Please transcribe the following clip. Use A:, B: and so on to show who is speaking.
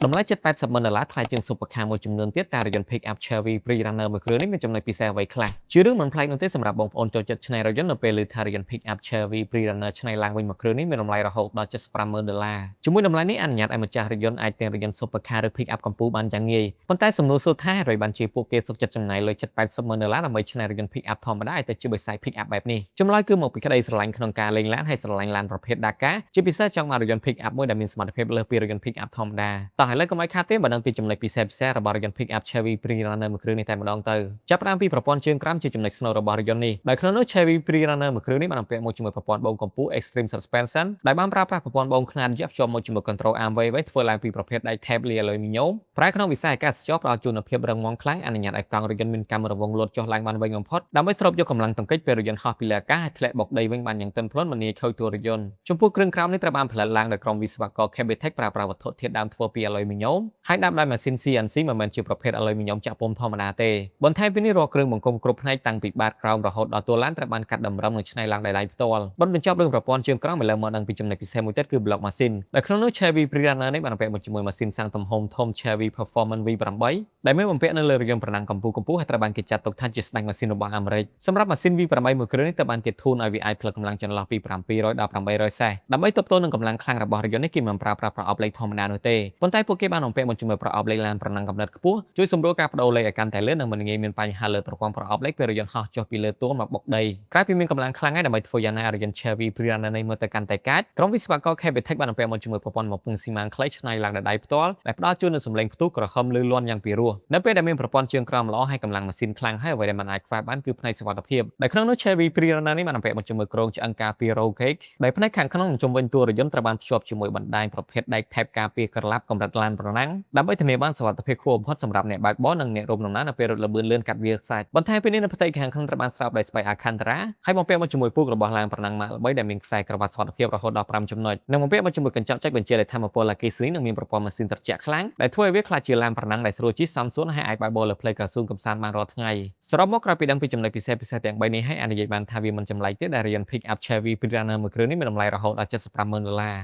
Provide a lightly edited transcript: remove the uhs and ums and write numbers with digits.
A: តម្លៃជិត80ម៉ឺនដុល្លារថ្លៃជាង Supercar មួយចំនួនទៀតតែរថយន្ត Pick-up Chevy Pre-Runner មួយគ្រឿងនេះមានចំណុចពិសេសអ្វីខ្លះជារឿងមិនប្លែកនោះទេសម្រាប់បងប្អូនចូលចិត្តច្នៃរថយន្តនៅពេលឮថារថយន្ត Pick-up Chevy Pre-Runner ច្នៃឡើងវិញមួយគ្រឿងនេះមានតម្លៃរហូតដល់75ម៉ឺនដុល្លារជាមួយតម្លៃនេះអនុញ្ញាតឲ្យម្ចាស់រថយន្តអាចទិញរថយន្ត Supercar ឬ Pick-up កំពូលបានយ៉ាងងាយប៉ុន្តែសំណួរសួរថាអ្វីបានជាពួកគេសុខចិត្តចំណាយលុយជិត80ម៉ឺនដុល្លារដើម្បីច្នៃរថយន្ត Pick-up ធម្មតាឲ្យទៅជាបិសាច Pick-up បែបនេះចម្លើយគឺមកពីក្តីស្រឡាញ់ក្នុងការលេងឡានហើយស្រឡាញ់ឡានប្រភេទ Dakar ជាពិសេសចង់បានរថយន្ត Pick-up មួយដែលមានសមត្ថភាពលើសពីរថយន្ត Pick-up ធម្មតាតោះឥឡូវកុំឲ្យខាតទេបើដឹងពីចំណុចពិសេសពិសេសរបស់រថយន្ត Pick-up Chevy Pre-Runner មួយគ្រឿងនេះតែម្ដងទៅចាប់ផ្ដើមពីប្រព័ន្ធជើងក្រោមជាចំណុចស្នូលរបស់រថយន្តនេះដោយក្នុងនោះ Chevy Pre-Runner មួយគ្រឿងនេះបានបំពាក់មកជាមួយប្រព័ន្ធបូមកម្ពស់ Extreme Suspension ដែលបានប្រើប្រាស់ប្រព័ន្ធបូមខ្នាតយក្សភ្ជាប់មកជាមួយ Control Arm វែងៗធ្វើឡើងពីប្រភេទដែកថែបលាយអាលុយមីញ៉ូមប្រែក្នុងវិស័យអាកាសចរផ្ដល់ជូននូវភាពរឹងមាំខ្លាំងអនុញ្ញាតឲ្យកង់រថយន្តមានកាំរង្វង់លោតចុះឡើងបានវែងបំផុតដើម្បីស្រូបយកកម្លាំងទង្គិចពេលរថយន្តហោះពីលើអាកាសហើយធ្លាក់បុកដីវិញបានយ៉ាងទន់ភ្លន់មិនងាយខូចតួរថយន្តចំពោះគ្រឿងក្រោមនេះត្រូវបានផលិតឡើងដោយក្រុមវិស្វករ Cabitech ប្រើប្រាស់វត្ថុធាតុដើមធ្វើពីអាលុយមីញ៉ូមហើយដាប់ដោយម៉ាស៊ីន CNC មិនមែនជាប្រភេទអាលុយមីញ៉ូមចាក់ពុម្ពធម្មតាទេបន្ថែមពីនេះរាល់គ្រឿងបង្គុំគ្រប់ផ្នែកតាំងពីបាតក្រោមរហូតដល់តួឡានត្រូវបានកាត់តម្រឹមនិងច្នៃឡើងដោយដៃផ្ទាល់បិទបញ្ចប់រឿងប្រព័ន្ធជើងក្រោមឥឡូវមកដឹងពីចំណុចពិសេសមួយទៀតគឺ Block Machine ដែលក្នុងនោះ Chevy Pre-Runner នេះបានបំពាក់មកជាមួយម៉ាស៊ីនសាំងទំហំធំ Chevy Performance V8 ដែលមានបំពាក់នៅលើរថយន្តប្រណាំងកម្ពស់កម្ពស់ហើយត្រូវបានគេចាត់ទុកថាជាស្ដេចម៉ាស៊ីនរបស់អាមេរិកសម្រាប់ម៉ាស៊ីន V8 មួយគ្រឿងនេះត្រូវបានគេធូនឲ្យវាអាចផលិតកម្លាំងចន្លោះពី700ដល់800សេះដើម្បីទប់ទល់នឹងកម្លាំងខ្លាំងរបស់រថយន្តនេះគេមិនប្រើប្រាស់ប្រអប់លេខធម្មតានោះទេប៉ុន្តែពួកគេបានបំពាក់មកជាមួយប្រអប់លេខឡានប្រណាំងកម្រិតខ្ពស់ជួយសម្រួលការបដូរលេខឲ្យកាន់តែលឿននិងមិនងាយមានបញ្ហាលើប្រព័ន្ធប្រអប់លេខពេលរថយន្តហោះចុះពីលើទួលមកបុកដីក្រៅពីមានកម្លាំងខ្លាំងហើយដើម្បីធ្វើយ៉ាងណារថយន្ត Chevy Pre-Runner នេះមើលទៅកាន់តែកាចក្រុមវិស្វករ Cabitech បានបំពាក់មកជាមួយប្រព័ន្ធបំពង់ស៊ីម៉ាំងខ្លីច្នៃឡើងដោយដៃផ្ទាល់ដែលផ្ដល់ជូននូវសំឡេងផ្ទុះក្រហមលឺលាន់យ៉ាងពីរោះនៅពេលដែលមានប្រព័ន្ធជើងក្រោមល្អហើយកម្លាំងម៉ាស៊ីនខ្លាំងហើយអ្វីដែលមិនអាចខ្វះបានគឺផ្នែកសុវត្ថិភាពដែលក្នុងនោះ Chevy Pre-Runner នេះបានបំពាក់មកជាមួយគ្រោងឆ្អឹងការពារ Roll Cage ដែលផ្នែកខាងក្នុងនិងជុំវិញតួរថយន្តត្រូវបានភ្ជាប់ជាមួយបណ្ដាញប្រភេទដែកថែបការពារក្រឡាប់កម្រិតឡានប្រណាំងដើម្បីធានាបានសុវត្ថិភាពខ្ពស់បំផុតសម្រាប់អ្នកបើកបរនិងអ្នករួមដំណើរនៅពេលរត់ល្បឿនលឿនកាត់វាលខ្សាច់បន្ថែមពីនេះនៅផ្ទៃខាងក្នុងត្រូវបានស្រោបដោយស្បែក Alcantara ហើយបំពាក់មកជាមួយពូករបស់ឡានប្រណាំងម៉ាកល្បីដែលមានខ្សែក្រវ៉ាត់សុវត្ថិភាពរហូតដល់5ចំណុចនិងបំពាក់មកជាមួយកញ្ចក់ចុចបញ្ជាដោយថាមពលអគ្គិសនីនិងមានប្រព័ន្ធម៉ាស៊ីនត្រជាក់ខ្លាំងដែលធ្វើឲ្យវាក្លាយជាឡានប្រណាំងដែលស្រួលជិះសមសួនហើយអាចបើកបរលើផ្លូវកៅស៊ូកម្សាន្តបានរាល់ថ្ងៃសរុបមកក្រោយពីដឹងពីចំណុចពិសេសពិសេសទាំង3នេះហើយអាចនិយាយបានថាវាមិនចម្លែកទេដែលរថយន្ត Pick-up Chevy Pre-Runner មួយគ្រឿងនេះមានតម្លៃរហូតដល់75ម៉ឺនដុល្លារ។